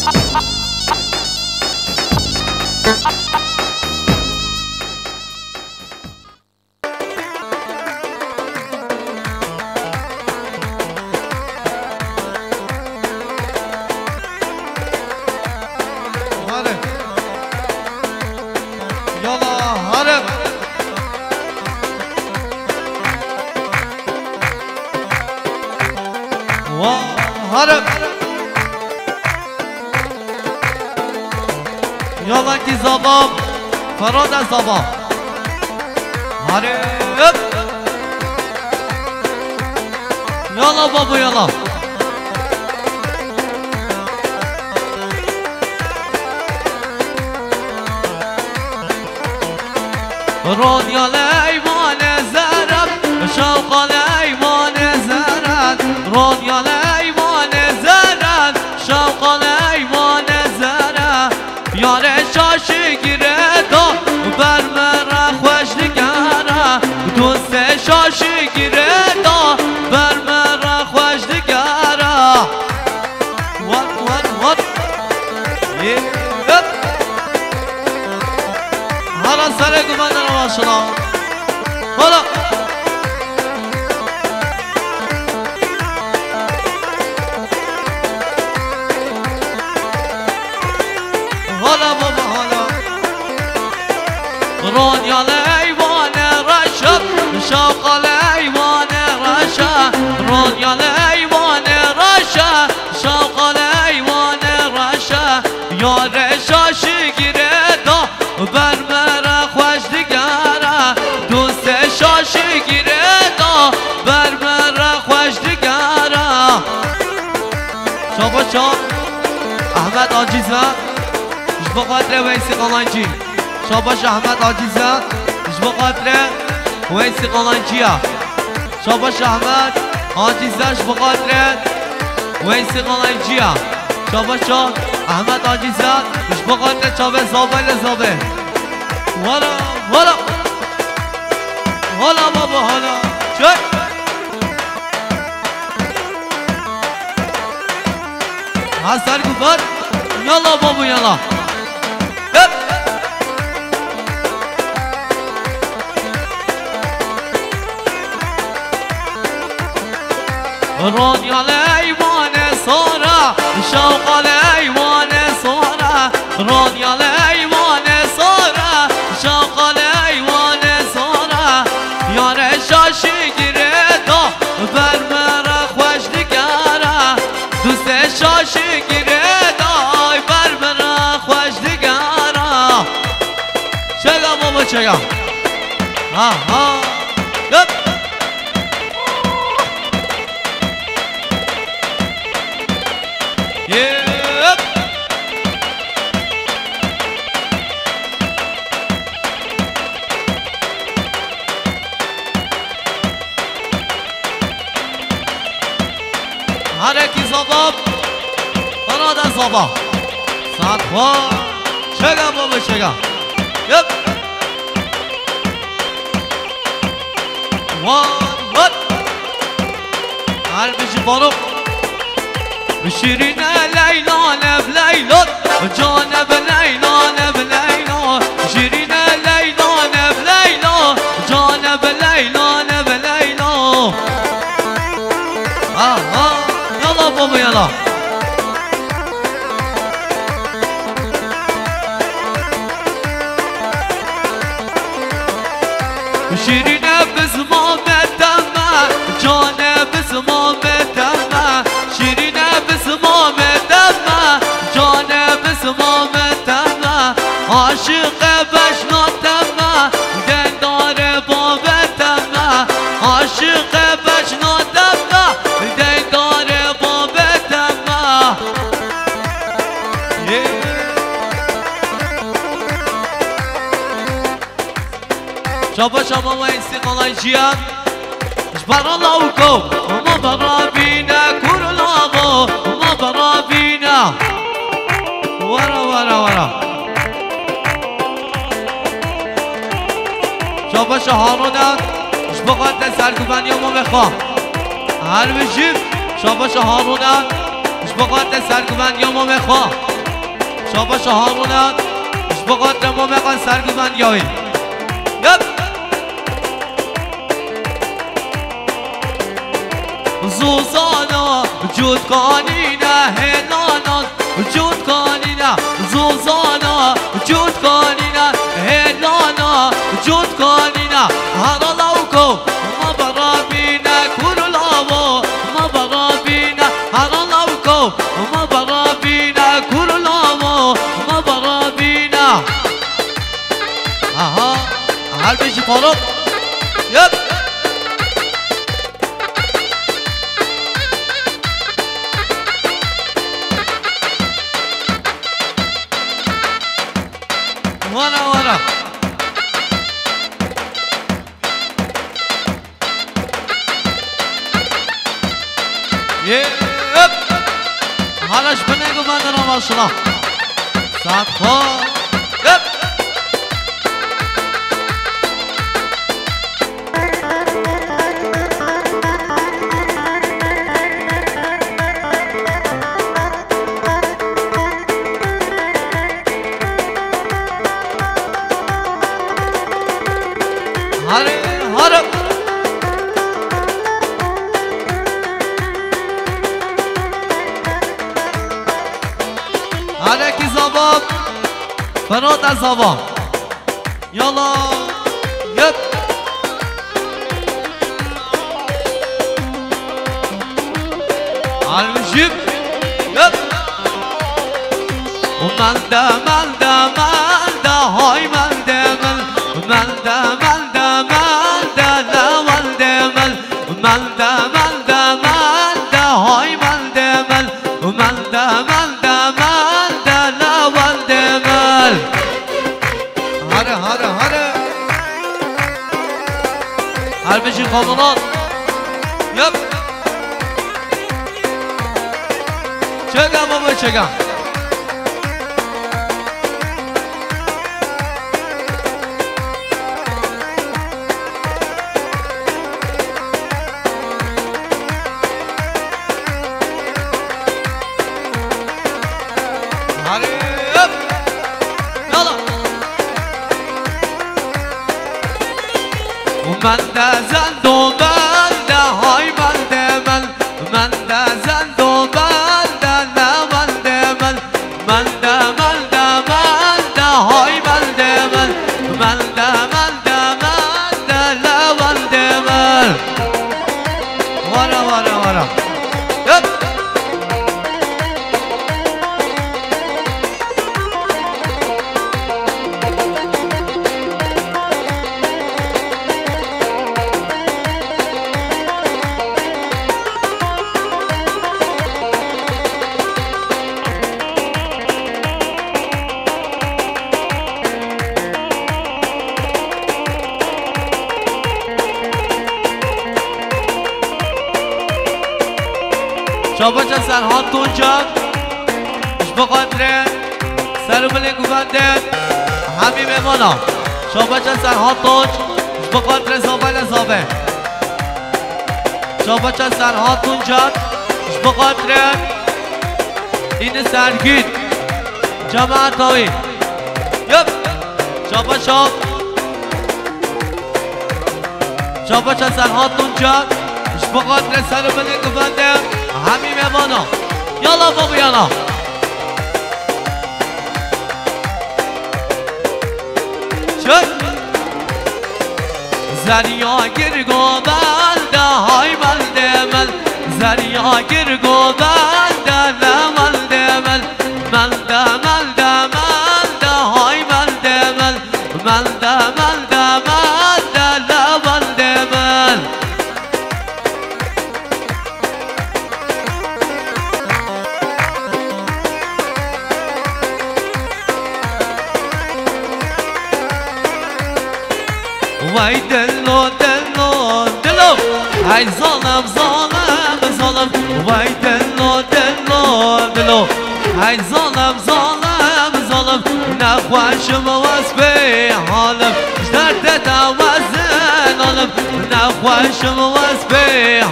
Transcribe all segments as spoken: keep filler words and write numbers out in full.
Hadi. Yala, hadi. Wa, hadi. Yala ki zava, Ferada zava. Hadi. Yala baba yala. Ronya leywane zereb, şewqa leywane zereb. Ronya leywane zereb, şewqa leywane zereb. Yare şaşî girê da, ber me re xweş digere. Dostê şaşî girê da, ber me re xweş digere. Wat, wat, wat. Yê, hep. Hala serê gumandan başla. Hala. Hala baba hala. Ronya leywane reşe, şewqa leywane reşe. Ronya leywane reşe, şewqa leywane reşe. Yare şaşî girê da, ber me re xweş digere. Dostê şaşî girê da, ber me re xweş digere. Şabaşa Ahmet Aciz ve ji bo xatirê Weysî Qalancî. Şabaşa Ahmet Aciz ve ji bo xatirê Weysî Qalancî ya. Şabaşa Ahmet Aciz ve ji bo xatirê Weysî Qalancî ya. Şabaşa Ahmet Aciz ve ji bo xatirê çavê Zava ile Zave. Wala, wala. Hala baba hala. Çek. Ha ser gubar. Yala baba yala. Hep. Ronya leywane sara, şewqa leywane sara. Ronya leywane sara, şewqa leywane sara. Yare şaşî girê da, ber me re xweş digere. Dostê şaşî girê da, ber me re xweş digere. Çega baba çega. Ha, ha. Hep. Yep. Harekî zava, bana da zava. Saat xwe. Çega baba çega. Yep. Wan, wan. Her bijî Faruk. Şirîne Leyla ne bi Leyla, cane bi Leyla ne bi Leyla. Şirîne Leyla ne bi Leyla, cane bi Leyla ne bi Leyla. Ha, ha, yala baba yala. Şirîne bi ziman me deme, cane bi ziman me deme. Şirîne bi ziman me deme, cane bi ziman me deme. Aşiqe bejna deme, dengdare babe deme. Aşiqe bejna deme, dengdare babe deme. Şaba şaba ma Îstîqlal Jiyan. Ji ber Allah û ko, ma bera bîne, kur lavo, ma bera bîne. Wara, wara, wara. Şabaşa Harûne, ji bo xatirê serguveniya mamê xwe. Her bijî, şabaşa Harûne, ji bo xatirê serguveniya mamê xwe. Çabaşa Harûne, ji bo xatirê Mameqan sergûvend ya wî. Yep! Zozana cotkanîne hêlana, cotkanîne, zozana cotkanîne hêlana, cotkanîne. Hara lawko, ma berabîne, kur lavo, ma berabîne, hara lawko, ma berabîne, kur lavo, ma berabîne. Aha, her bêjî Faruk. Yep. Wara, wara. Yep. Hala ji binê ku ben de maşallah. Saat xwe. Yep. Hare, hare. Hare ki zava. Ferhat ez zava. Yala. Yep. Almijim. Yep. Melde, melde, melde, hay melde, mel. Melde, melde, melde, la melde, mel. Melde, melde, melde, hay melde, mel. Melde, melde, melde, la melde, mel. Hare, hare, hare. Her bijî komutan. Yep. Çeka baba, çeka. Hare, hop! Yala! Melde zendo melde, hay melde mel. Melde zendo melde, ne melde mel. Melde, melde, melde, hay melde mel. Melde, melde, melde, le melde mel. Wara, wara, wara. Hop! Çabaça Serhat Tunca, ji bo xatirê ser û milê guvendê hemî mêvana. Çabaça Serhat Tunc, ji bo xatirê zavayla zave. Çabaça Serhat Tunca, ji bo xatirê Îni Sergît, cemaeta wî. Yep! Çabaça. Çabaça Serhat Tunca, ji bo xatirê ser û milê guvendê hemî mêvana. Yala babo yala. Çek. Zerya girgo belde hay belde mel. Zerya girgo belde le melde mel. Melde, melde, melde, hay melde, mel. Melde, melde, melde, le melde, mel. Vay delo, delo, delo. Ay zalim, zalim, zalim. Vay delo, delo, delo. Ay zalim, zalim, zalim. Nexweşim wez bê halim. Ji derdê de wez nalim. Nexweşim wez bê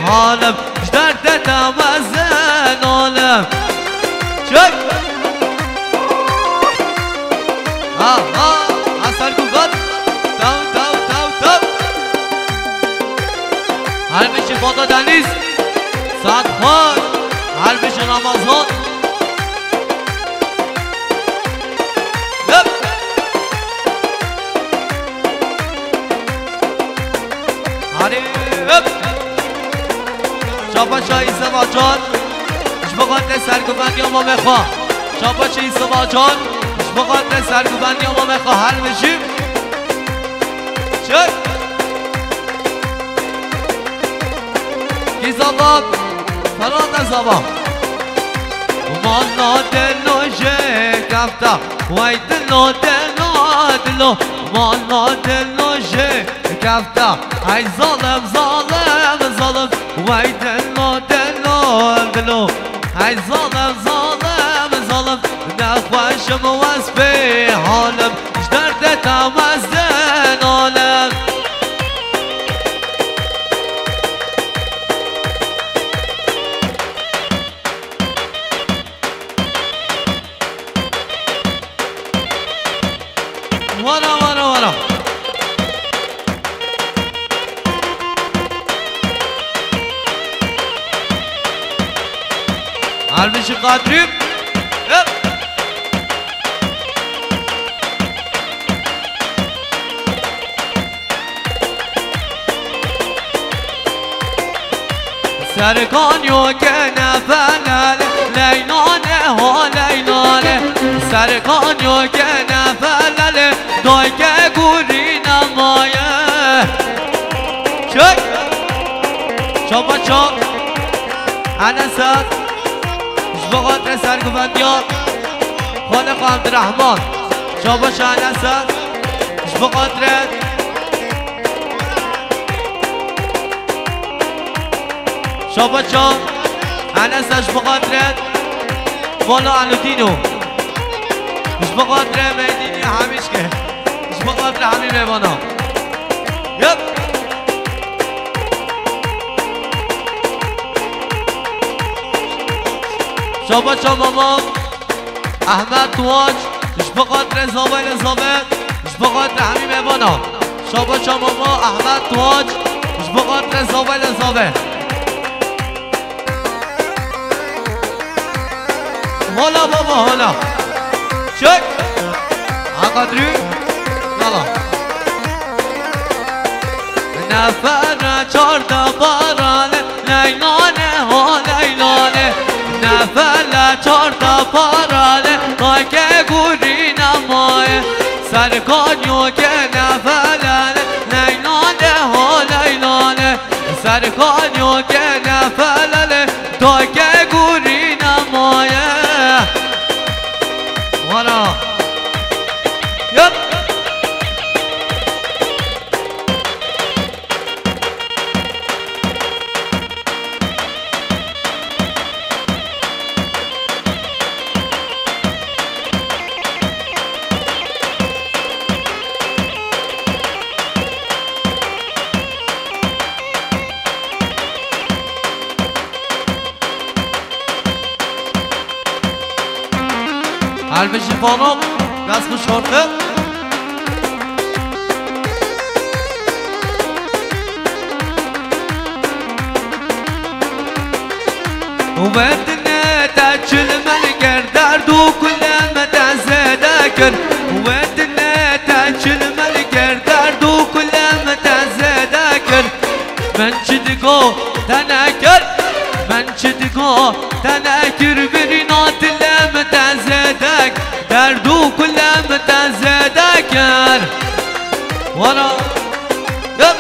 halim. Ji derdê de wez nalim. Çek. Aha, Hasan Kubat. Taw, taw, taw, taw. Her bijî Baba Deniz. Saat xwe. Her bijî Ramazan. Hep. Hadi, hep. Çapa çayı Sevacan. Ji bo xatirê serguvendiya mamê xwe. Çapa çayı Sevacan. Ji bo xatirê serguvendiya mamê xwe her bijî. Çek. Kî zava, Ferhat e zava. Mala delo jê kefta, way delo, delo, delo. Mala delo jê kefta, ay zalim, zalim, zalim. Way delo, delo, delo. Ay zalim, zalim, zalim. Nexweşim wez pê halim, ji derdê te wez dê nalim. Wara, wara, wara. Alvişi Kadri. Hep. Serkan yo ke nefelel, Leyla ne ho Leyla ne. Serkan yo ke nefelel, doy ke gurî nemaye. Çek. Çapa çap. Eneset. Ji bo xatirê serguvendiya Xaliq Abdurrahman. Çapa çap Eneset. Ji bo xatirê Şabaça, Enesa ji bo xatirê Vala Aludîno. Ji bo xatirê Meydînî Hamîşke. Ji bo xatirê hemî mêvana. Yep. Şabaça mama. Ahmet Tuğaç, ji bo xatirê zavayê zavê, ji bo xatirê hemî mêvana. Şabaşa mama Ahmet Tuğaç, ji bo xatirê zavayê zavê. Hola baba, hola. Çek. Ha Kadri. Yala. Nefere çar de barale. Leylane ho leylane, nefele çar de parale, tayke gurî nemaye. Serkan yo ke nefelele, leylane ho leylane, serkan yo ke nefelele, tayke gurî nemaye. Wala. Yep. Helbijî Faruk, dest xweş horte. Wetine te çil min kir, derd û kulê min te zêde kir. Wetine te çil min kir, derd û kulê min te zêde kir. Min çi digo te nekir, min çi digo te nekir, birîna dilê min te zêde kir, derd û kulê min te zêde kir. Wara, yep.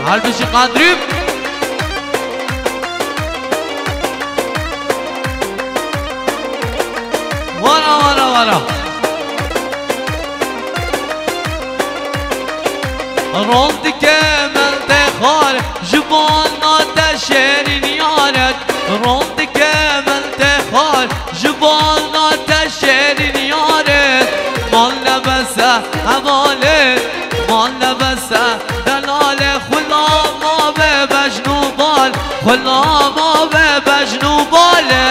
Helbijî Kadrî. Wara, wara, wara. Rondike min te xwar, ji bona te şêrîn yaret. Rondike min te xwar, ji bona te şêrîn yaret. Mal nebese hevalê, mal nebese delalê, xulama be bejn û bal, xulama be bejn û balê.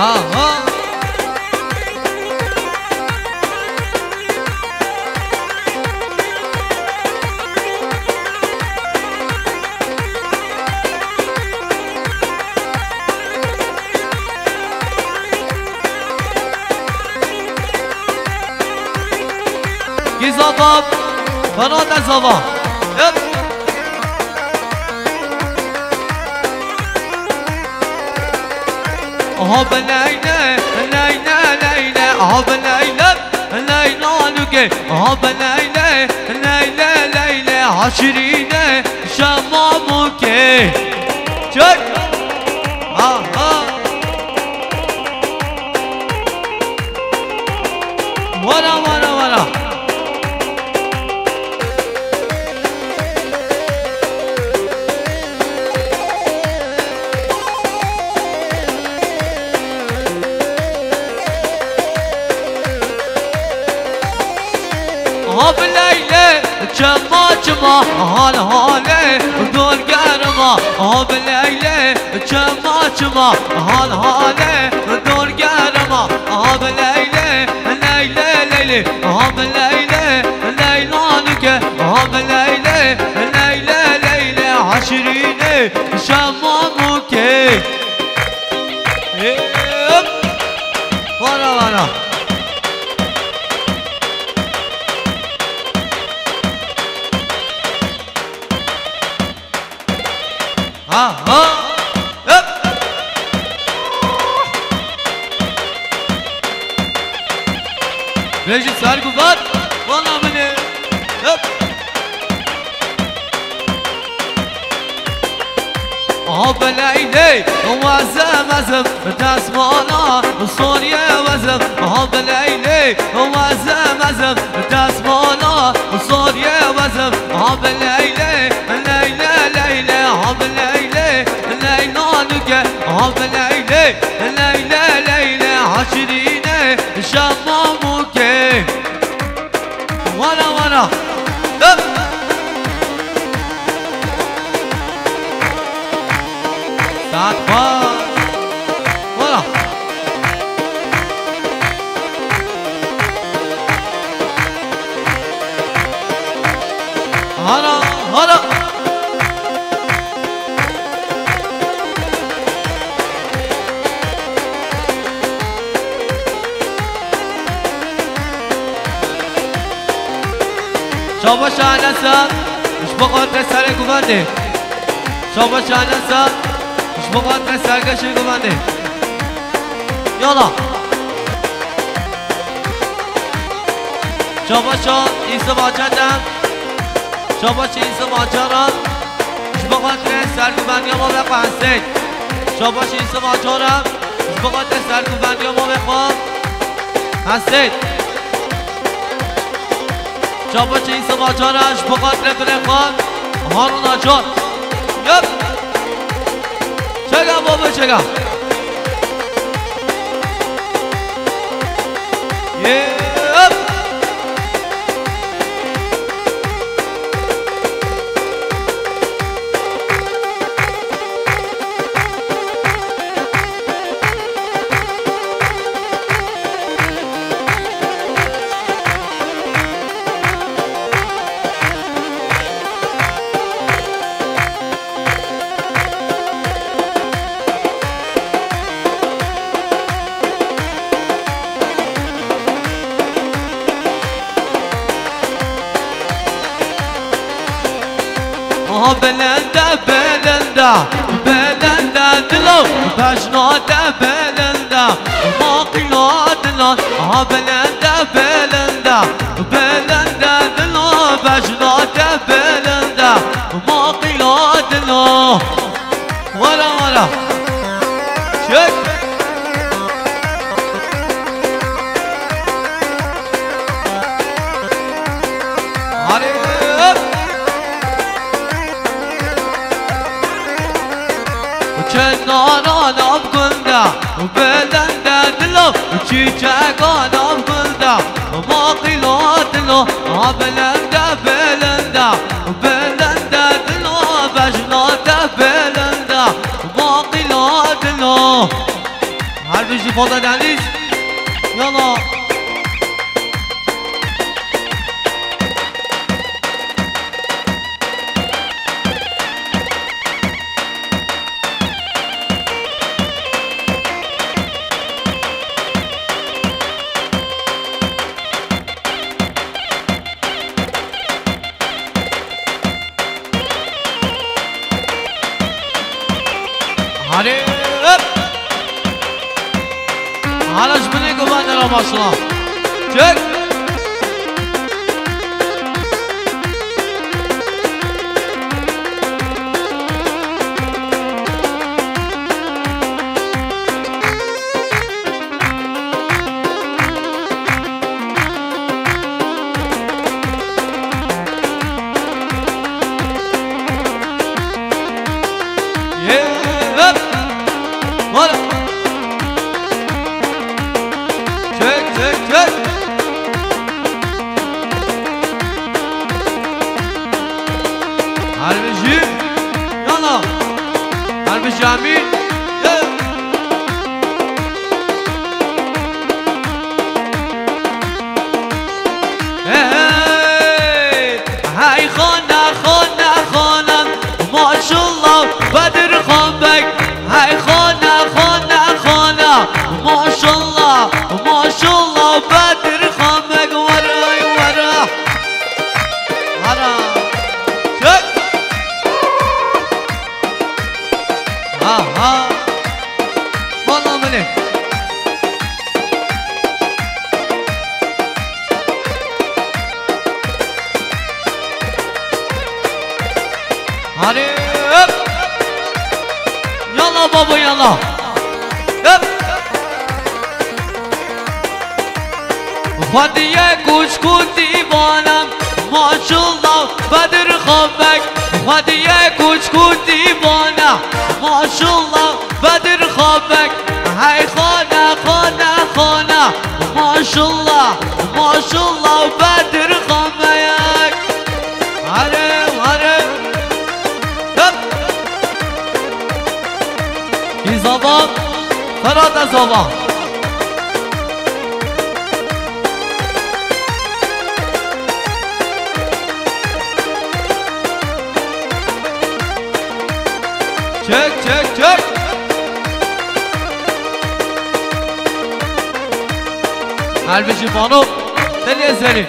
Aha. Top. Ferhat Ezava. Hep. Aha be leyle, leyle, leyle. Aha be leyle, leyle nuke. Aha be leyle, leyle, leyle. Ha şirîne, şema muke. Çek. Aha. Wara, wara, wara. Ha bi leyle, çema çema, hal hale, dor germa. Ha bi leyle, çema çema, hal hale, dor germa. Ha bi leyle, leyle, leyle. Ha bi leyle, leyla nuke. Ha bi leyle, leyle, leyle. Ha şirîne, şema muke. Hep. Vara, vara. Ha, ha. Hep. Bêjî serguvat, vana min ê. Hep. Aha be leylê, wezim, wezim, destmala, sorye wezim. Aha be leylê, wezim, wezim, destmala, sorye wezim. Aha be leylê, leylê, leylê. Aha be leylê, leyla nuke. Aha be leylê, leylê, leylê. Ha şirîne, şema muke. Vana, vana. Hep. Saat xwe. Vana. Hara, hara. Şabaş Enesa, ji bo xatirê serê guvendê. Şabaş Enesa, ji bo xatirê sergeşê guvendê. Yala. Şabaşa Îsif Acar de. Şabaşa Îsif Acar e. Ji bo xatirê serguvendiya mavê xwe Hesên. Şabaşa Îsif Acar e. Ji bo xatirê serguvendiya mavê xwe Hesên. Şabaşa Îsif Acar e. Ji bo xatirê birê xwe Harun Acar. Yep. Çeka baba, çeka. Yep. Aha belinde, belinde, belinde dilo, bejna te belinde, maqîla dilo. Aha belinde, belinde, belinde dilo, bejna te belinde, maqîla dilo. Wara, wara. Çek. Hadi. Çendana nav gulda, belende dilo, çiçekana gulda, maqîla dilo, ha belende, belende, belende dilo, bejna te belende, maqîla dilo. Her bijî Fada Deniz. Yala. Hadi, hop. Hala ji binê guvan de re maşallah. Çek. Ye, hop. Var. Çek, çek, çek. Harbijî. Yana. Harbijî Amî. Ye. Hey, hey, hey, xana, xana, xana, maşallah, Bedir Xan Beg. Hey, xana, xana, xana, maşallah, maşallah, Bedir Xan Beg. Were, were. Hara. Çek. Aha. Valla milê. Hadi, hop. Yalla babo, yalla. Hop. Xwediye kuşk û dîvana, maşallah, Bedir Xan Beg. Xwediye kuşk û dîvana, maşallah, Bedir Xan Beg. Hey xana, xana, xana, maşallah, maşallah, Bedir Xan Beg. Hare, hare. Hop. Î zava, Ferhat e zava. Çek, çek, çek. Harbijî Bano, Deliye Zerî.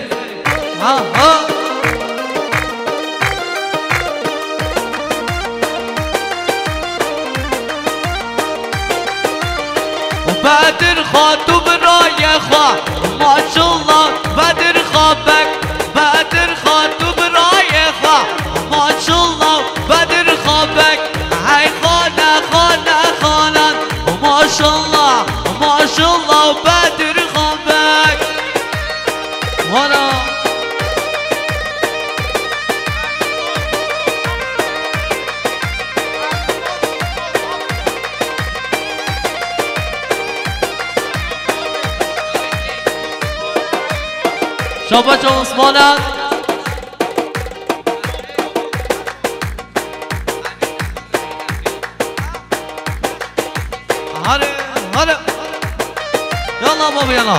Ha, ha. Bedir Xan tu birayê xwe, maşallah, Bedir Xan Beg, Bedir Xan tu birayê xwe, maşallah, Bedir Xan Beg, hey xana, xana, xanan, maşallah, maşallah, Bedir Xan Beg. Vana. Şabaça Osman'a. Hadi, hadi. Yalla baba, yalla.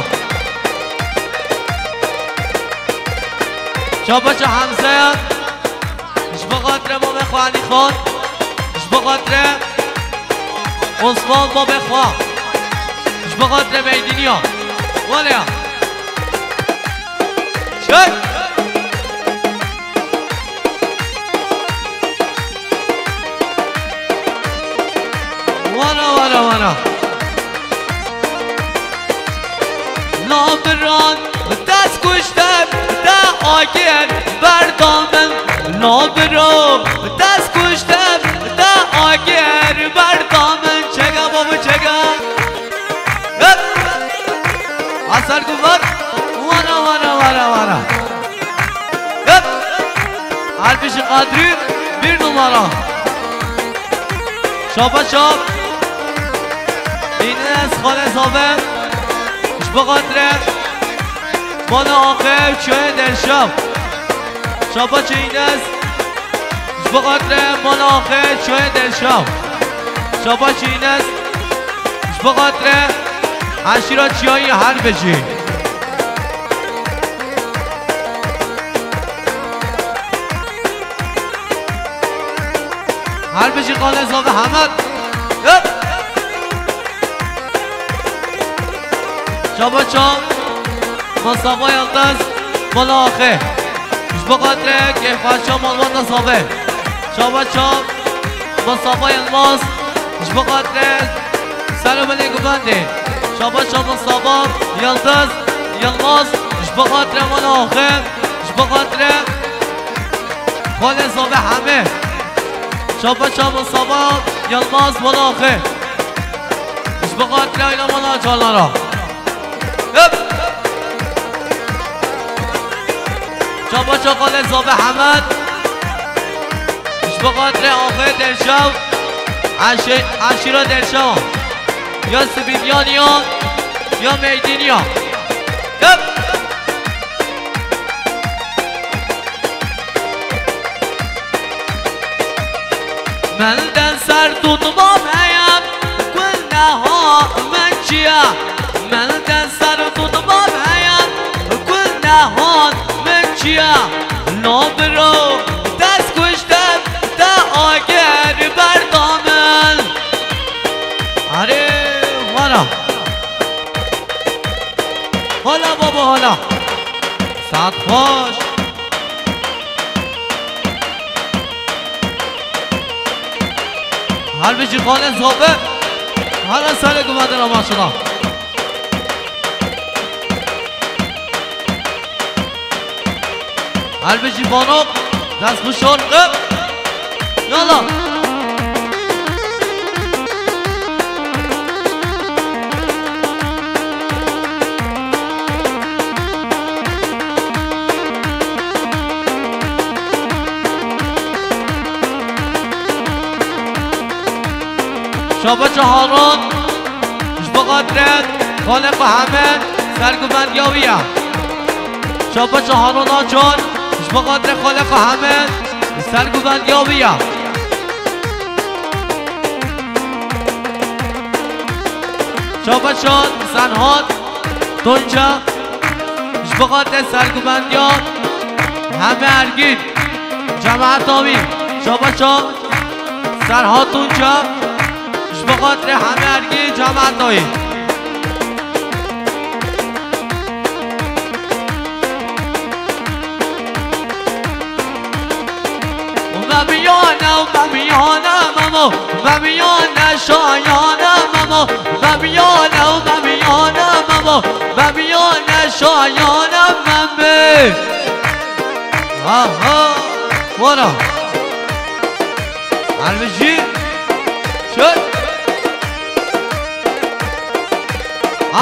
Şabaça Hamza'ya. Ji bo xatirê babê xwe Elî Xan. Ji bo xatirê Osman babê xwe. Ji bo xatirê Meydîniya. Wele ya. Çek. Wana, wana, wana. Nabiran dest kuştem te agir berda min. Nabiro dest kuştem te agir berda min. Çeka baba, çeka. Hep. Asar Gullar. Wana, wana, wana, wana. Hep. Alpişi Kadri bir numara. Şaba çap. Înes Xalê Zave. Ji bo xatirê Mala Axê û Çiyayê Derşav. Şaba çi Înes. Ji bo xatirê Mala Axê Çiyayê Derşav. Şaba çi Înes. Ji bo xatirê eşîra Çiyayê Herbejî. Herbejî Xalê Zave Hemed. Hep. Çaba çap. Mustafa Yildiz. Mala Axê. Ji bo xatirê kêfxweşa malbata Zave. Çaba çap. Mustafa Yilmaz. Ji bo xatirê ser û binê guvendê. Şabaş Mustafa, Yildiz, Yilmaz, ji bo xatirê mala axê, ji bo xatirê xalê Zabe Hemê. Şabaş Mustafa, Yilmaz, mala axê. Ji bo xatirê ayna mala Calara. Hep. Çabaça xalê Zabe Hemed. Ji bo xatirê axê Delşew. Eşê-, eşîra Delşewan. Ya Sibîdyan ya, ya Meydîn ya. Hep. Melde ser tutmam heye, gul neha min çiya. Melde ser tutmam heye, gul neha min çiya. Nabiro dest kuştem, te agir berda min. Arê, vara. Hala baba, hala. Saat xweş. Her bijî xalên Zabe. Hala serê guvendin a maşallah. Her bijî Banok. Dest bişon. Hop. Yala. Şabaça Harun, ji bo xatirê xalê xwe heme serguvendiya wî ye. Şabaça Harun Acar, ji bo xatirê xalê xwe heme serguvendiya wî ye. Şabaça Senhat Tunca, ji bo xatirê serguvendiya heme ergîn, cemaeta wî. Şabaça Serhat Tunca, ji bo xatirê heme ergîn, cemaeta wî. Memiyane, memiyane, memo, memiyane, şayane, memo, memiyane, memiyane, memo, memiyane, şayane, meme. Ha, ha, vara. Elbijî, çök.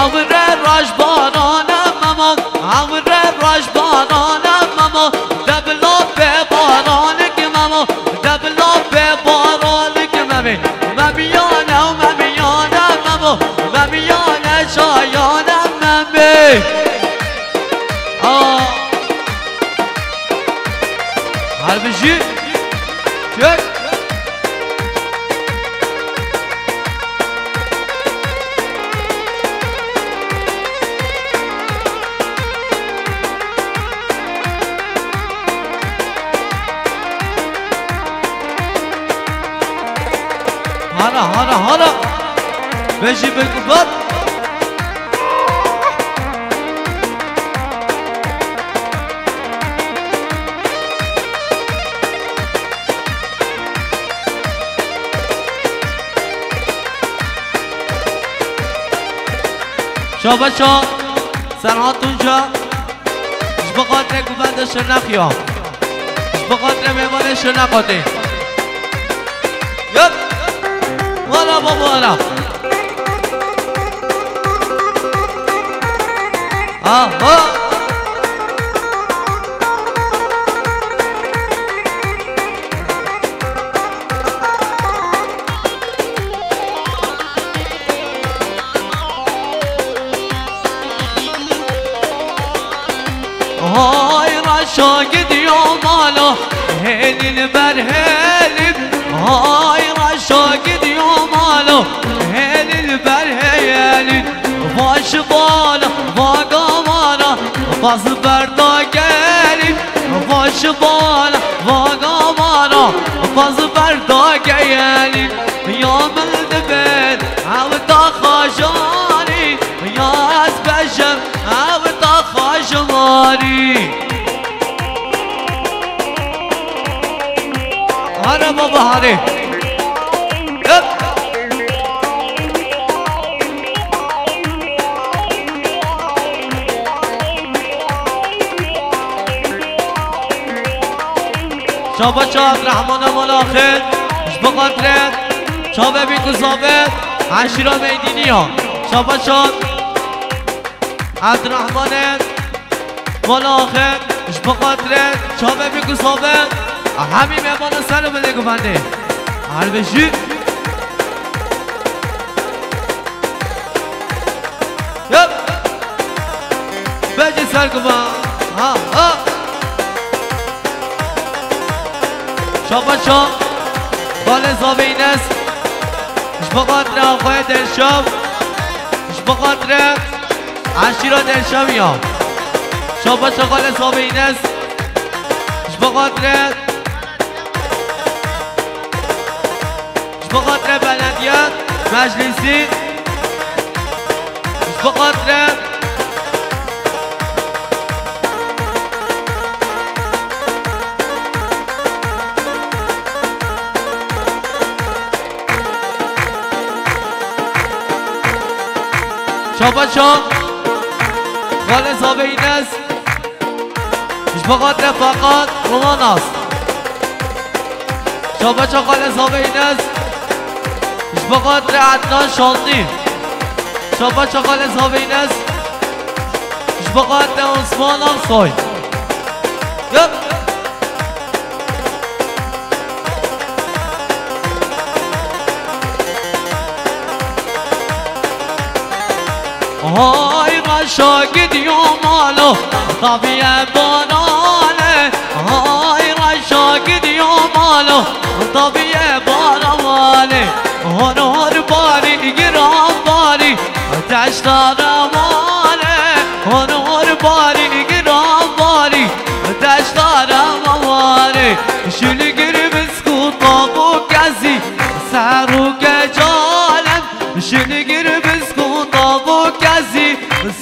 Avre rajbarane memo, avre rajbarane memo, debla be baranik memo, debla be baranik meme, memiyane, memiyane memo, memiyane şayane meme. Aa. Her bijî. Çök. Hara, hara, hara. Bejî bi gubat. Şabaşa Serhat Tunca. Ji bo xatirê guvendê Şirnex ya. Ji bo xatirê mêvanê Şirnexa tê. Yep. Wala baba wala. Aha. Hay raşa gidiyor mala, helin ber helin. Hay raşa gidiyor mala, helin ber helin. Başı bala, vaga bala, bazı berda gelin. Başı bala, vaga bala, bazı berda gelin. Ya min dibin, ew da xajanî, ya ez bejem, ew da xajimarî. Hare baba, hare. Hep. Şabaşa Abdurrahman Amalaxê, ji bo xatirê çavê bî ku zabe, eşîra Meydîniya. Şabaşa Abdurrahmanê Amalaxê, ji bo xatirê çavê bî ku zabe, hemî mêvanan ser û binê guvendê. Her bijî. Yep. Bejî ser guva. Ha, ha. Şabaşa. Xalê Zavê Înes. Ji bo xatirê Axayê Derşam. Ji bo xatirê eşîra Derşamiya. Şabaşa Xalê Zavê Înes. Ji bo xatirê Ji bo xatirê belediye meclîsî, ji bo xatirê Şabaşa Xalê Zavê Înes. Ji bo xatirê Feqat Romanas. Şabaşa Xalê Zavê Înes. Ji bo xatirê Ednan Şanlî. Şabaşa Xalê Zavê Înes. Ji bo xatirê Osman Aksoy. Yep. Hay reşa gidiyo malo, tabiye barane. Hay reşa gidiyo malo, tabiye barane. Honor barî, giran barî, deşta remane. Honor barî, giran barî, deşta remane. Şilgir biskuta bu kezî, serûke calem. Şilgir biskuta bu kezî,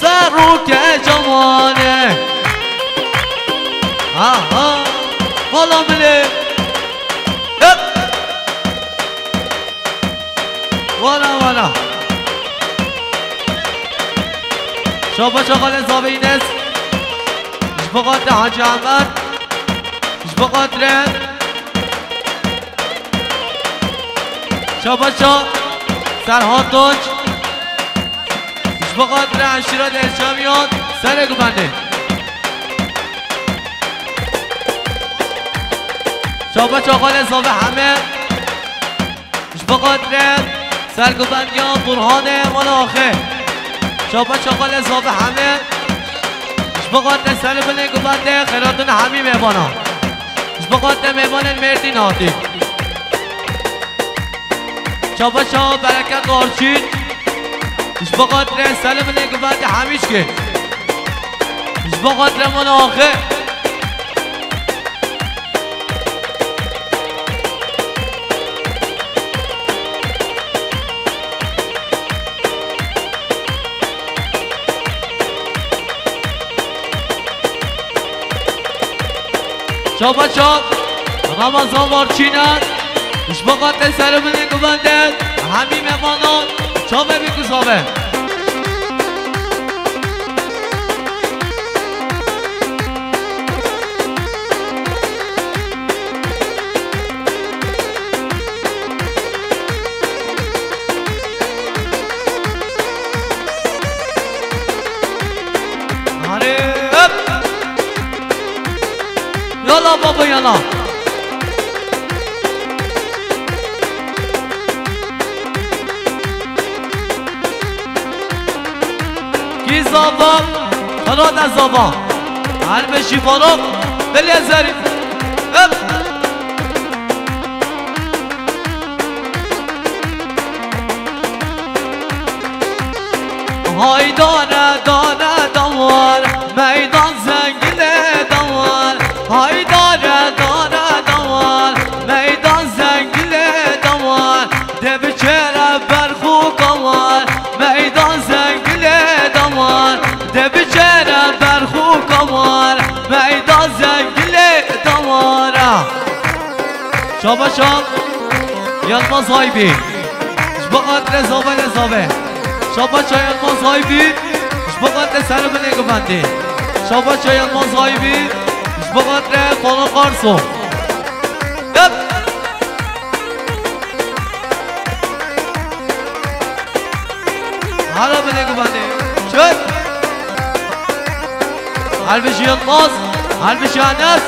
serûke cemane. Aha, vala milê. Hep. Vala, vala. Şabaşa Xalê Zavê Înes. Ji bo xatirê Hacî Emed. Ji bo xatirê Şabaşa Serhat Tunç. Ji bo xatirê eşîra Derşamiyan serê guvendê. Şabaşa Xalê Zavê Heme. Ji bo xatirê serguvendiya Burhanê Mala Axê. Şabaşa Xalê Zavê Heme. Ji bo xatirê serê binê guvendê xêratin hemî mêvanan. Ji bo xatirê mêvanên Mêrdîn hatî. Şabaşa Bereket Orçîn. Ji bo xatirê serê binê guvendê hemî çikê. Ji bo xatirê Mala Axê. Çapa çap, Ramazan Barçîner, ji bo xatirê serê binê guvendê, hemî mêvanan, çavê bî ku zabe. Hadi, hop! Yala baba, yala. Kî zava, xelata zava. Her meşî Faruk, dilê zerî. Hep. Hay dare dare dawar, meydan zengile dawar. Hay dare dare dawar, meydan zengile dawar. De biçere berxu kawar, meydan zengile dawar. De biçere berxu kawar, meydan zengile dawara. Şabaşa Yilmaz Aybi. Ji bo xatirê zave lê zave. Şabaşa Yilmaz Aybi. Ji bo xatirê serê binê guvendê. Şabaşa Yilmaz Aybi. Ji bo xatirê Faruk Arso. Hala bile gubanê. Çök. Halbuki Yılmaz. Halbuki Enes.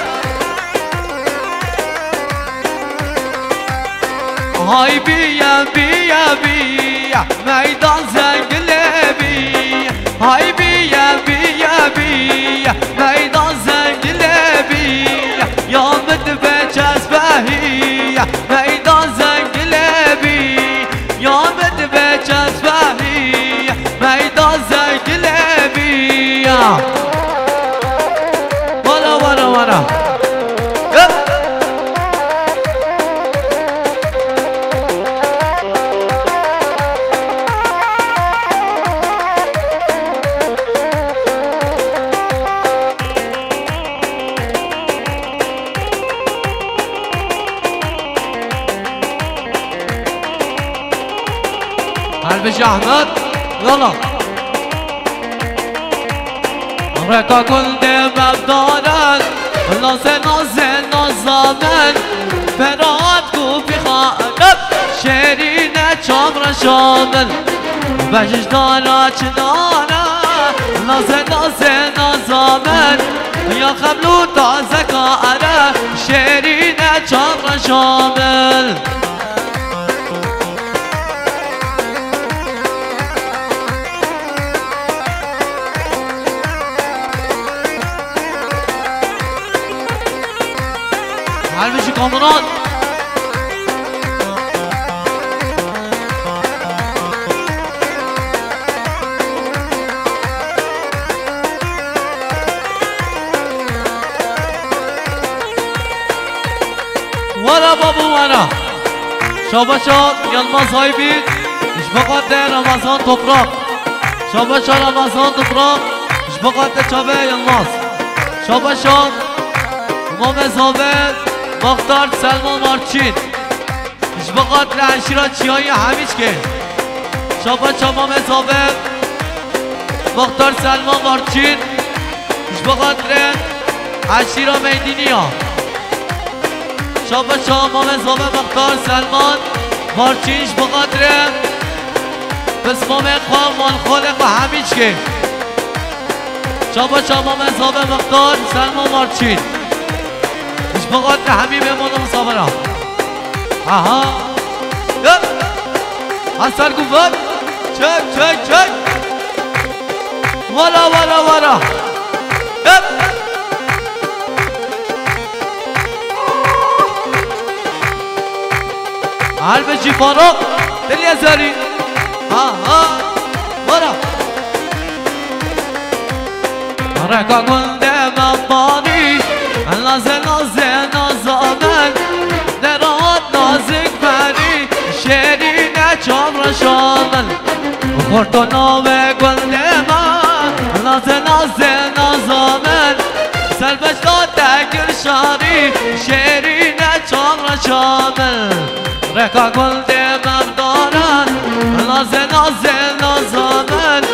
Hay biye, biye, biye, meydan zengile biye. Hay biye, biye, biye, meydan zengile biye. Ya min dibe çesbehiye, meydan zengile biye. Ya min dibe çesbehiye, meydan zengile biye. Wara, wara, wara. Hep. Her bir zahmet. Yallah. Reka gul de mevdaran, naze naze nazamen, ferat ku pixanem, şerine çamra şamen, bejjdara çinana, naze naze nazamen, ya xemlu taze kare, şerine çamra şamen. Her bir şey komutan. Wara babu wara. Şabaşa Yılmaz Aybil, ji bo xatirê Ramazan Toprak. Şabaşa Ramazan Toprak, ji bo xatirê çavê Yılmaz. Şabaşa Mame Zabe, Muxtar Selman Marçin. Ji bo xatirê eşîra Çiyayê Hemîçkê. Şabaşa Mame Zabe, Muxtar Selman Marçin. Ji bo xatirê eşîra Meydîniya. Şabaşa Mame Zabe Muxtar Selman Marçin ji bo xatirê pismamê xwe, malxolê xwe Hemîçkê. Şabaşa Mame Zabe Muxtar Selman Marçin. Ji bo xatirê hemî mêmona misafira. Aha. Hep. Hasar guvan. Çek, çek, çek. Wara, wara, wara. Hep. Her bir şey Faruk. Dilye zerî. Ha, ha. Wara. Reka gul de mebanî, naze naze nazamen, derat nazik berî, şerîne çavra şamen. Xorto nave gul de me, naze naze nazamen, serbeşta te gir şarî, şerîne çavra şamen. Reka gul de mevdaran, naze naze nazamen,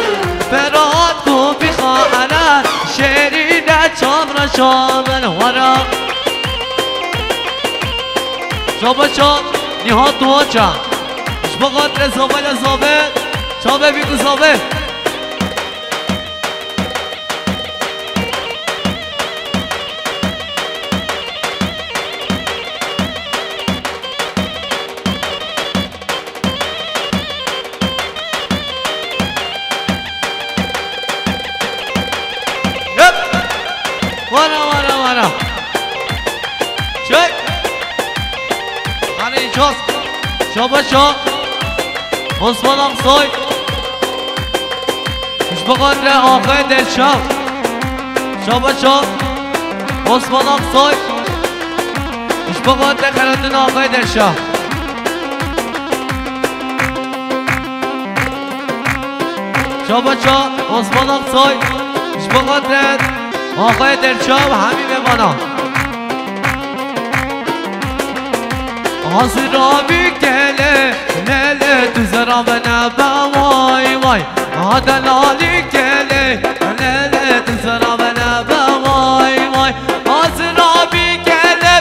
ferat ku pîxa ene, şerîne çavra şamen wara. Şabaşa Nihat Doğaça. Ji bo xatirê Zabe le Zabe, çavê bî ku Zabe. Hep! Wara, wara, wara. Çek! Hani ços. Şabaşa. Osman Aksoy. Ji bo xatirê axê Derşa. Şabaşa Osman Aksoy. Ji bo xatirê Xeradin axê Derşa. Şabaşa Osman Aksoy. Ji bo xatirê axê Derşa û hemî mêmana. Hazir abi kele, lele tu zera bana ba vay vay. Adan Ali kele, lele tu zera bana ba vay vay. Hazir abi kele,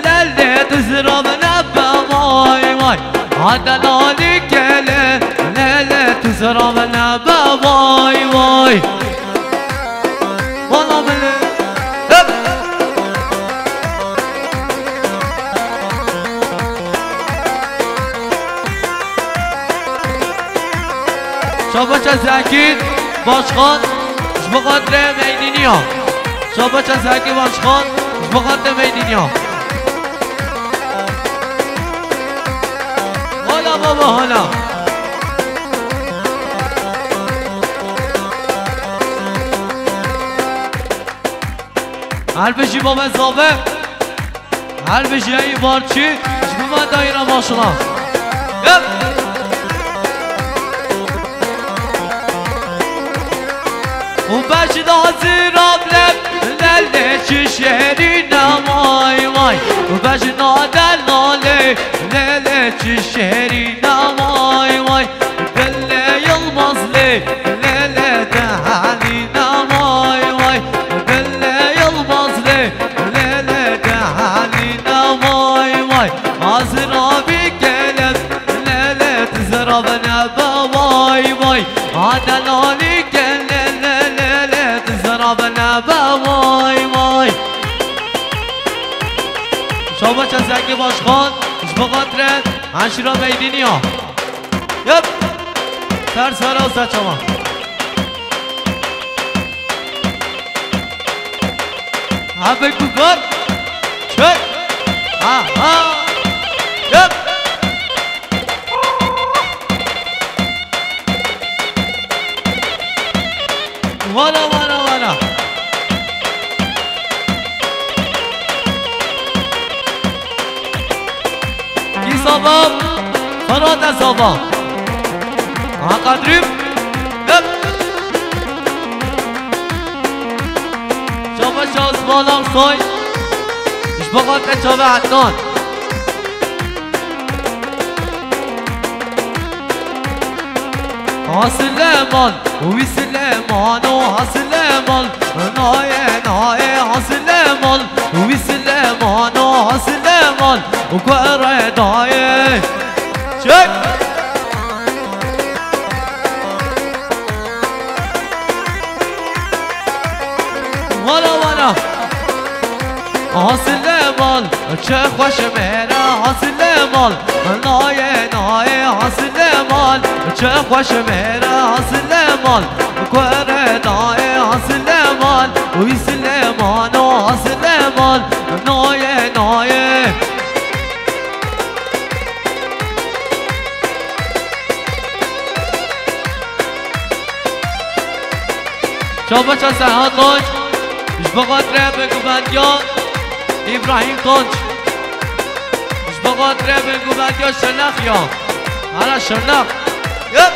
lele tu zera bana ba vay vay. Adan Ali kele, lele tu Sera me nebe vay vay. Wala bile. Hep. Şabaça Zekî Başkan ji bo xatirê Meydîniya. Şabaça Zekî Başkan ji bo xatirê Meydîniya. Hala baba hala. Her bijî baba zave. Her bijî ey barçî. Ji bo me dayîra maşala. Yep. û bejna zirab leb lele çi şerîne vay vay û bejna delalê lele çi şerîne vay vay dile Yilmazlê lele dehalîne vay vay dile Yilmazlê lele dehalîne vay vay azirabî keleb lele tizirabine be vay vay. Adelali gel le le le le dizrabine be vay vay. Şabaça Zekî Başkan ji bo xatirê Eşîra Meydîniya. Yep. Ters ara saçama. Abi kubar. Çek. Ha ha. Yep. Vana vana vana. Kî sabab? Ferhat e sabab. Ha Kadrî. Yep. Çava Şahsman Aksoy. Ji bo xatirê çavê Ednan. Ha Silêman, wî Silêman, o ha Silêman, nayê, nayê, ha Silêman, wî Silêman, o ha Silêman, û ku re dayê. Çek! Wala wala. Ha Silêman, çi xweş mêre ha Silêman. Nayê, nayê ha Silêman, çi xweş mêre ha Silêman. Kure dayê ha Silêman, wî Silêman, o ha Silêman. Nayê, nayê. Çabaça Serhat Tunç, ji bo xatirê binguvendiya Îbrahîm Tunç, ji bo xatirê binguvendiya Şirnex ya. Hera Şirnex. Yep.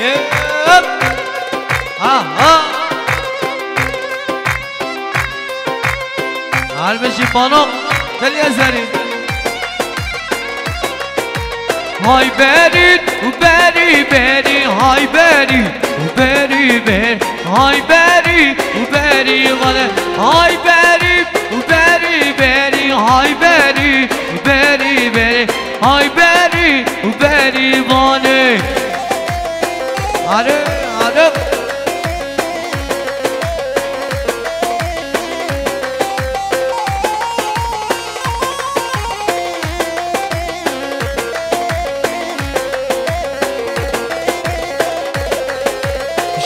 Yep. Ha, ha. Halbuki bana gel ya Zerî. Hay berî û berî berî, hay berî û berî berî, hay berî û berî vale, hay berî û berî berî, hay berî û berî berî, hay berî û berî vale. Are, are.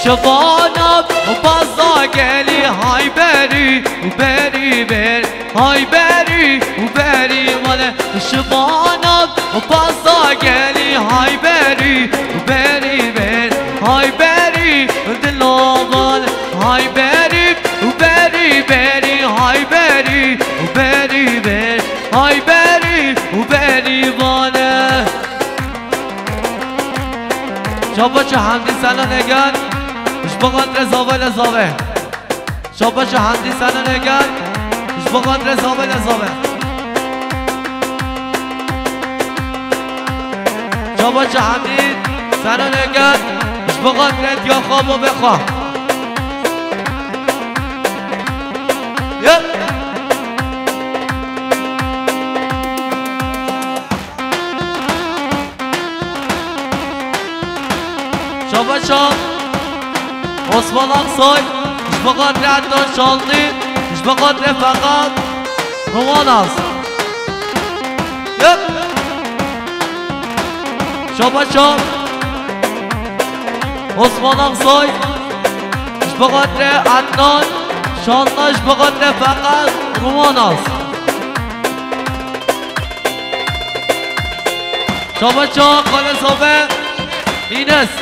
Şibana baza gelî hay berî, berî ber, hay berî, berî vale. Şibana baza gelî hay berî, berî ber, hay berî dilovan, hay berî, berî berî, hay berî, berî ber, hay berî, berî vale. Çabaça Hamdî Sena Negan, ji bo xatirê zavayla zave. Çabaça Hamdî Sena Negan, ji bo xatirê zavayla zave. Çabaça Hamdî Sena Negan, ji bo xatirê diya xwe bo vê xwe. Çal. Osman Aksoy, ji bo xatirê Ednan Şanlî, ji bo xatirê Feqet Ruwanas. Yep. Şaba çal. Osman Aksoy, ji bo xatirê Ednan Şanlî, ji bo xatirê Feqet Ruwanas. Şaba çal, Xalê Zabe, Înes.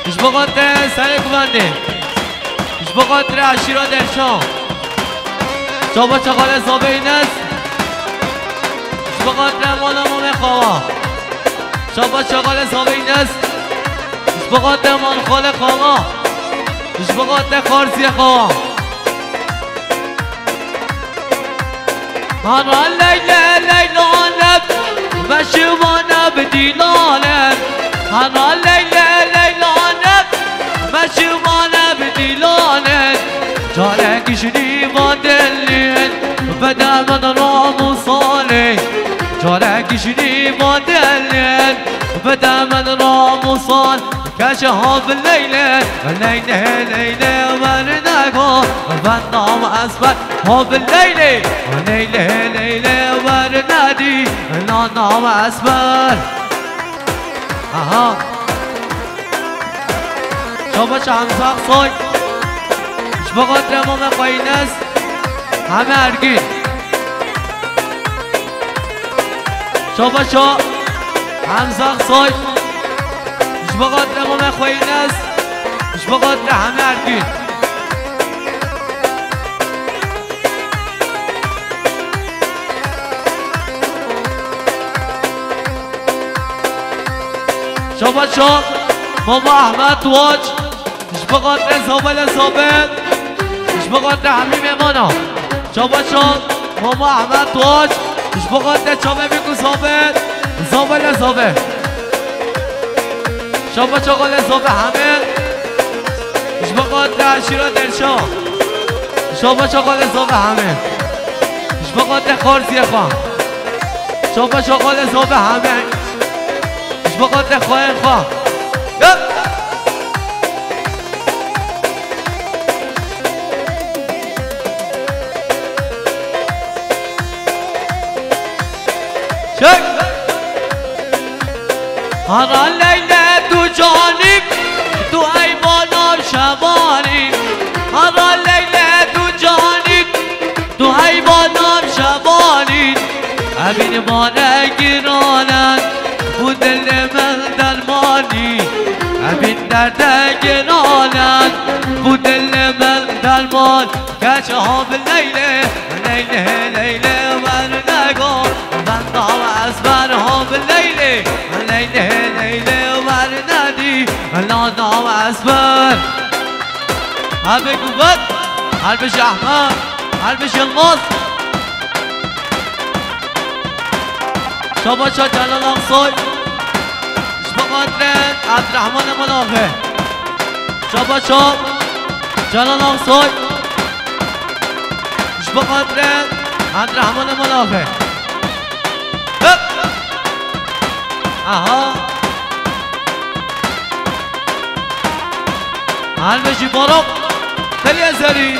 Ji bo xatirê Serê Guvendê. Ji bo xatirê eşîra Derşan. Şaba çal Xalê Zabe Înes. Ji bo xatirê mala Mamê Xawa. Şaba çal Xalê Zabe Înes. Ji bo xatirê Mal Xalê Xawa. Ji bo xatirê Xarziyê Xawa. Hana leyle leylane, meşivane bi dîlane. Hana leyle leylane, meşivane bi dîlane. Carek ji nîva dilên, bide min ramûsanê. Carek ji nîva dilên, bide min ramûsan. Keşe ha bi leyle, leyle, leyle wernega, ben nam esmer. Ha bi leyle, leyle, leyle wernedî, na nam esmer. Aha. Şaba çal Hamza Aksoy. Ji bo xatirê Mamê xwe Înes. Heme Ergîn. Şaba çal Hamza Aksoy. Ji bo xatirê Mamê xwe Înes. Ji bo xatirê heme Ergîn. Şaba çal Mama Ahmet Waç. Ji bo xatirê Zabe lê Zabe. Ji bo xatirê hemî mêmana. Şaba çal Mama Ahmet Waç. Ji bo xatirê çavê Bîk û Zabe. Zabe lê Zabe. Şaba çal Xalê Zabe hemê. Ji bo xatirê eşîra Derşan. Şaba çal Xalê Zabe hemê. Ji bo xatirê Xarziyê xwe. Şaba çal Xalê Zabe hemê. Ji bo xatirê xweyên xwe. Yep. Çek. Hara leyle tu canî, tu eyvana şevanî. Hara leyle tu canî, tu heyva navşevanî, evîn mane giranen, bu dilê min dermanî. Evîn derde giranen, bu dilê min derman. Keç ha bi leylê, leylê, leylê wernega, ben dawa esmer ha bi leylê, leylê, leylê wernedî, la dawa esmer. Hebe guvet, Herbij Ahmet, Herbij Yılmaz. Şaba çal Celal Aksoy. Ji bo xatirê Abdurrahman Emel Axê. Şaba çal Celal Aksoy. Ji bo xatirê Abdurrahman Emel Axê. Hep. Aha. Halbejî Barok, Telî Ezerî.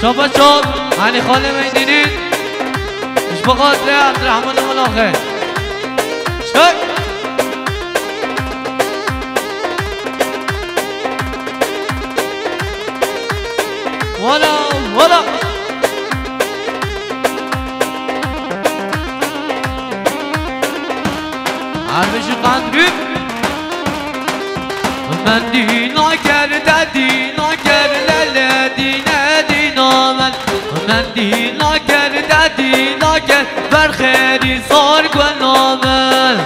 Şaba çal, Elî Xalê Meydînî. Ji bo xatirê Abdurrahman Emel Axê. Çek. Wala, wala. Herbijî Qandrûk. Min dîna ker, te dîna ker, lele dîne dîna min. Min dîna ker, te dîna ker, berxêrî sar guhna min.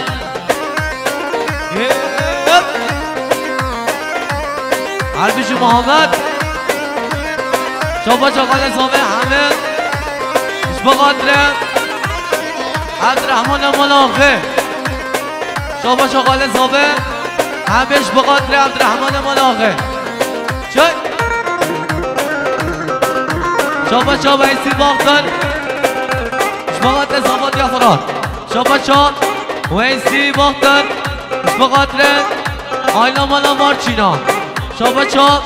Herbijî Muhammed. Şaba çal Xalê Zavê heme. Ji bo xatirê Abdurrahman Emel Axê. Şaba çal Xalê Zavê heme ji bo xatirê Abdurrahman Emel Axê. Çek. Şaba çav Weysî Baxtar. Ji bo xatirê Zavatiya Firat. Şaba çav Weysî Baxtar. Ji bo xatirê Ayla Mala Marçîna. Şaba çav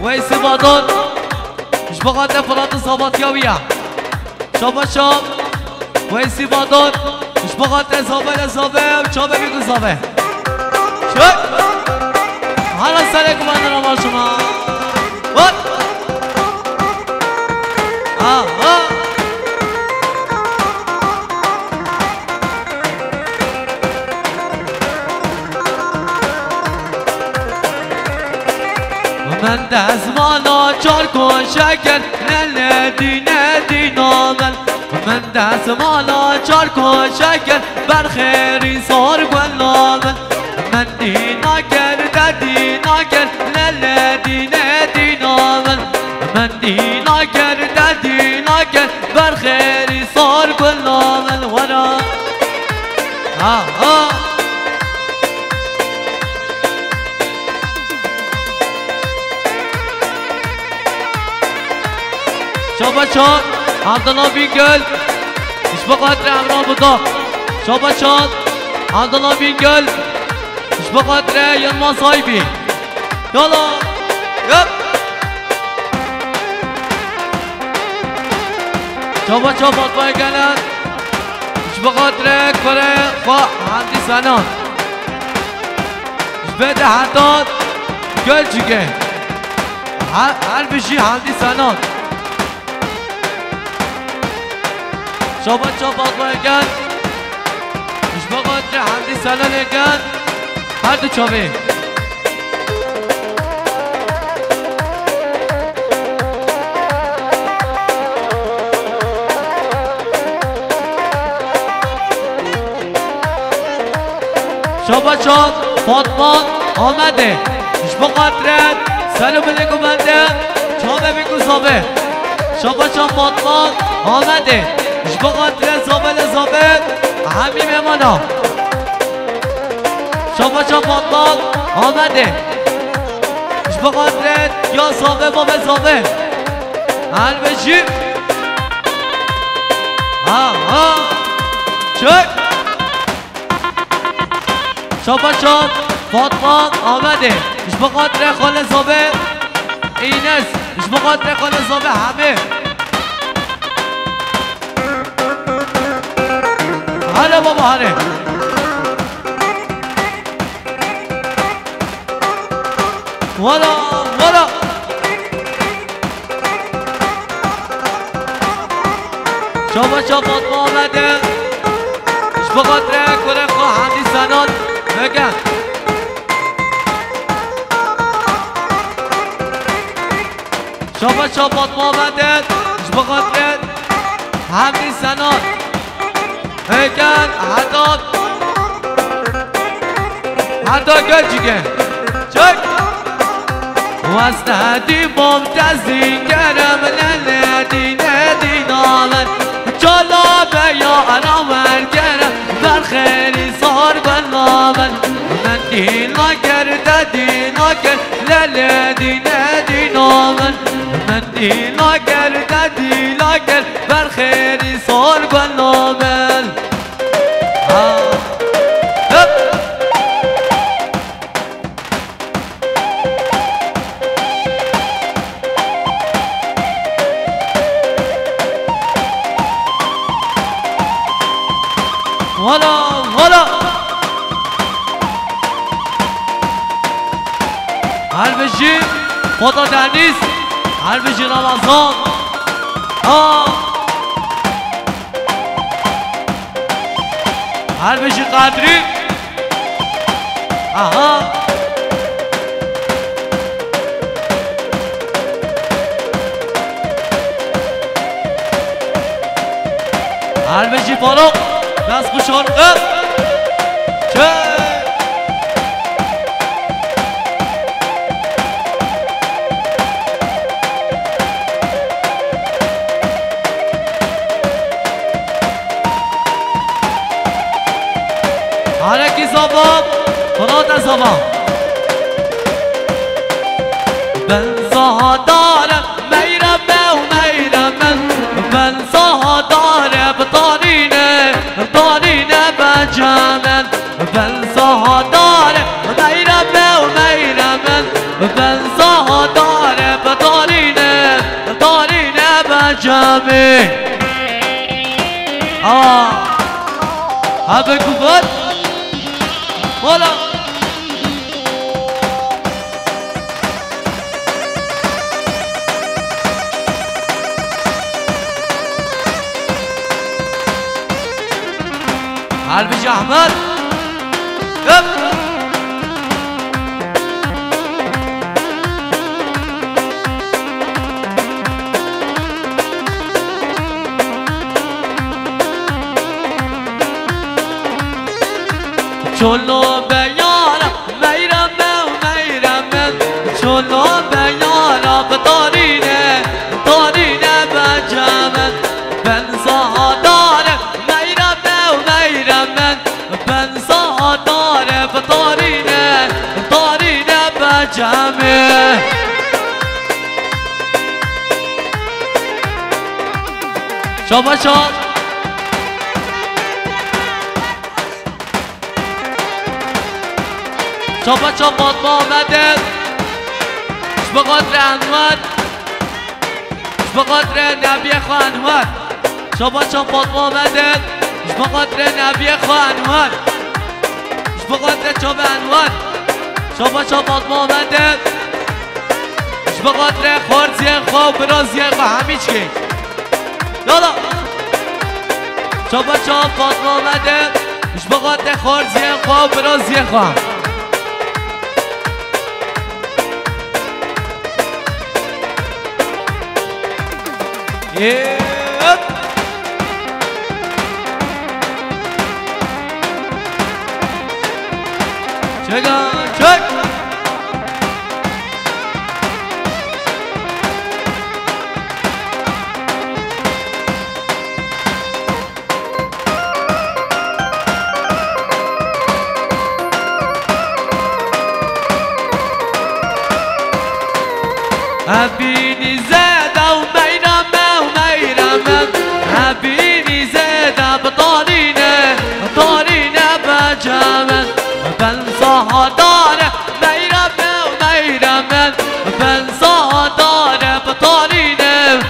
Weysî Badon. Ji bo xatirê Firat û Zavatiya wî ye. Şaba çav Weysî Badon. Ji bo xatirê Zave le Zave û çavê wî ku Zave. Çek. Hala serê ku bendin ama şima. What? Aha. Min dezmala çar koşe kir, ne ledî ne dîna min. Min dezmala çar koşe kir, berxêrî sor gula min. Min dîna kir, te dîna kir, ne ledî ne dîna min. Min dîna kir, te dîna kir, berxêrî sor gula min. Wera. Ha, ha. Şaba çav, Abdullah Bingöl. Ji bo xatirê Emrah Budak. Şaba çav, Abdullah Bingöl. Ji bo xatirê Yilmaz Aybi. Yala. Yap. Şaba çav Fatma Gelen. Ji bo xatirê kurê xwe Hamdî Senan. Ji bê de heta Gölcük'e. Her, her bijî Hamdî Senan. Şaba çav Fatma Egen. Ji bo xatirê Hamdî Senan Egen. Her du çavê. Şaba çav Fatma Amedê. Ji bo xatirê ser û bilê ku bende, çavê wî ku Zave. Şaba çav Fatma Amedê. Ji bo xatirê Zave le Zave, hemî mêmana. Şaba çav Fatma Amedê. Ji bo xatirê ya Zave, bavê Zave. Helbejî. Ha, ha. Çek. Şaba çav Fatma Amedê. Ji bo xatirê xwe le Zave Înes. Ji bo xatirê xwe le Zave Hemê. Hele baba hele. Wala, wala. Şaba çav Fatma Amedê. Ji bo xatirê kurê xwe Hamdî Senan veke. Şaba çav Fatma Amedê. Ji bo xatirê Hamdî Senan. Hêken heta, heta Gölcük'e. Çek. Weste dî bom tezî kerem lele dîne dînaven. Çala beya ara ver kerem, berxêrî sar belaven. Min dîna ker, te dîna ker, lele dîne dînaven. Min dîna ker, te dîna ker, berxêrî sar belaven. Ha. Hep. Wala, wala. Her bijî Foto Deniz, her bijî Ramazan. Ha. Her bijî Kadrî. Aha. Her bijî Faruk. Dest xweş. Çek. Harekî zava, Firat e zava. Ben zahadar meyre be û Camê. Aa. Habe kubat. Mola. Halbi Ahmet. Hop. Çolo beyara, meyreme, meyreme. Çolo beyara, betarine, tarine beceme. Ben sahadare, meyreme, meyreme. Ben sahadare, betarine, tarine beceme. Şaba şa. Çapa çap Fatma Ahmet'e. Ji bo xatirê Enwer. Ji bo xatirê Nebiye xwe Enwer. Çapa çap Fatma Ahmet'e. Ji bo xatirê Nebiye xwe Enwer. Ji bo xatirê çavê Enwer. Çapa çap Fatma Ahmet'e. Ji bo xatirê xwarziyên xwe û biraziyên xwe hemî çikê. Yala. Çapa çap Fatma Ahmet'e. Ji bo xatirê xwarziyên xwe û biraziyên xwe. Yep. Çek, çek.